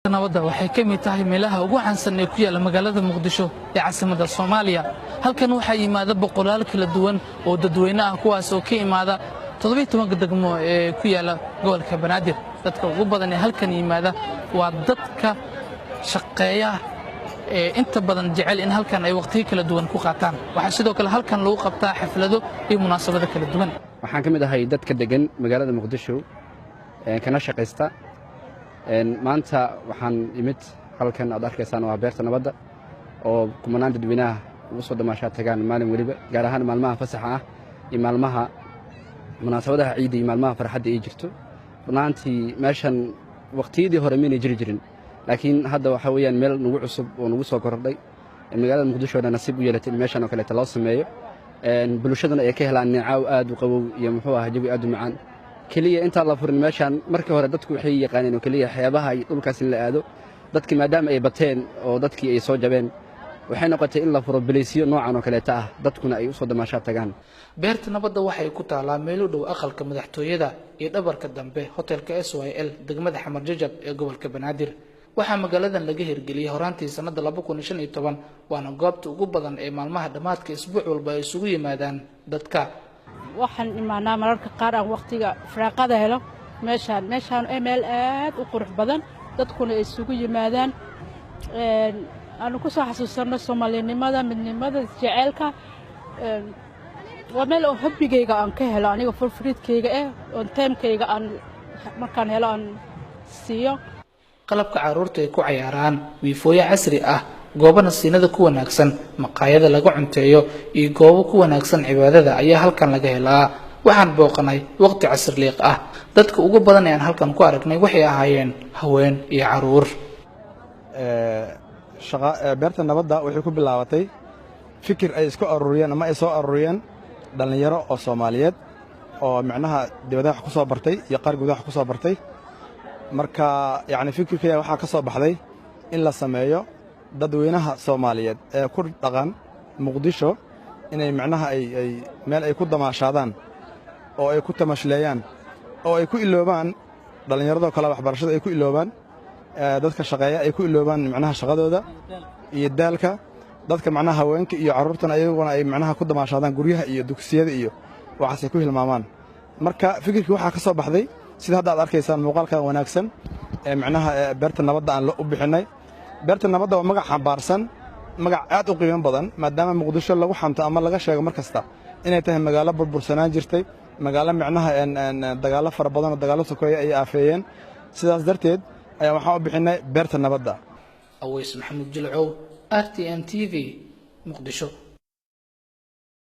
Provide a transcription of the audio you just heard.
Nabadda waxay ka mid tahay meelaha ugu caansan ee ku yaalla magaalada Muqdisho ee caasimadda Soomaaliya. Halkan waxaa yimaada boqolaal kala duwan oo dadweyne ah, kuwaas oo ka imaada 17-ka degmo ee ku yaalla gobolka Banaadir. Dadka ugu badan ee halkan yimaada waa dadka shaqeeya ee inta badan jecel in halkan ay waqtiyo kala duwan ku qaataan. Waxaa sidoo kale halkan lagu qabtaa xaflado iyo munaasabado kala duwan. Waxaan ka mid ahay dadka degan magaalada Muqdisho kana shaqaysta. Maanta waxaan imid halkan aad arkaysaan oo ah Beerta Nabadda, oo kumanaan dadweynaha ugu soo damaashaa tagaan maalin weliba, gaar ahaan maalmaha fasaxa ah iyo maalmaha munaasabadaha ciidda iyo maalmaha farxadda ay jirto. Runaantii meeshan waqtiyadii hore maynay jiri jirin, laakiin hadda waxaa weeyaan meel nagu cusub oo nagu soo kordhay magaalada Muqdisho. Nasiib u yeelatay in meeshan oo kaleeta loo sameeyo, bulshadana ay ka helaan neecaaw aad u qabow iyo muxuu ah jawi aad u macaan. Keliya intaan la furin meeshaan, markii hore dadku waxay yaqaaneen oo keliya xeebaha iyo dhulkaas in la aado. Dadkii maadaama ay bateen oo dadkii ay soo jabeen, waxay noqotay in la furo bilaysyo noocan oo kaleeta ah, dadkuna ay u soo damaashaa tagaan. Beerta Nabadda waxay ku taalaa meel u dhow aqalka madaxtooyada iyo dhabarka dambe hotelka SYL, degmada Xamar Jajab ee gobolka Banaadir. Waxaa magaaladan laga hirgeliyey horaantii sannada 2015, waana goobta ugu badan ee maalmaha dhammaadka isbuuc walba ay isugu yimaadaan dadka. Waxaan imaanaa mararka qaar aan waqtiga firaaqada helo meeshaan. Meeshaan ee meel aad u qurux badan, dadkuna ay isugu yimaadaan, aanu ku soo xasuusanno Soomaalinimada, midnimada, jeceelka. Waa meel oo hobbigayga aan ka helo aniga, furfuriidkayga oon time-kayga aan markaan helo aan siiyo. Qalabka carruurta ay ku cayaaraan, wiifooyo casri ah, goobo nasiinada ku wanaagsan, maqaayada lagu cunteeyo iyo goobo ku wanaagsan cibaadada ayaa halkan laga helaa. Waxaan booqanay waqti casir liiq ah. Dadka ugu badan ee aan halkan ku aragnay waxay ahaayeen haween iyo caruur. Beerta Nabadda waxay ku bilaabatay fikir ay isku aruuriyeen ama ay soo aruuriyeen dhallinyaro oo Soomaaliyeed oo micnaha dibadaha wax ku soo bartay iyo qaar gudaha wax ku soo bartay. Marka yacni fikirkaya waxaa ka soo baxday in la sameeyo dadweynaha Soomaaliyeed ee ku dhaqan Muqdisho inay micnaha ay meel ay ku damaashaadaan oo ay ku tamashleeyaan oo ay ku iloobaan dhallinyaradoo kale waxbarashada, ay ku iloobaan dadka shaqeeya, ay ku iloobaan micnaha shaqadooda iyo daalka dadka, macnaha haweenka iyo carruurtana ayaguna ay macnaha ku damaashaadaan guryaha iyo dugsiyada iyo waxaasay ku hilmaamaan. Marka fikirkii waxaa ka soo baxday sida hadda aad arkaysaan muuqaalkan wanaagsan ee micnaha Beerta Nabadda aan u bixinnay. Beerta Nabadda waa magac xambaarsan, magac aad u qiimo badan, maadaama Muqdisho lagu xamto ama laga sheego mar kasta inay tahay magaalo burbursanaan jirtay, magaalo micnaha dagaallo fara badan oo dagaallo sokeeye ay aafeeyeen. Sidaas darteed ayaa waxaan u bixinnay Beerta Nabadda. Aweys Maxamuud Jilcow, RTN TV, Muqdisho.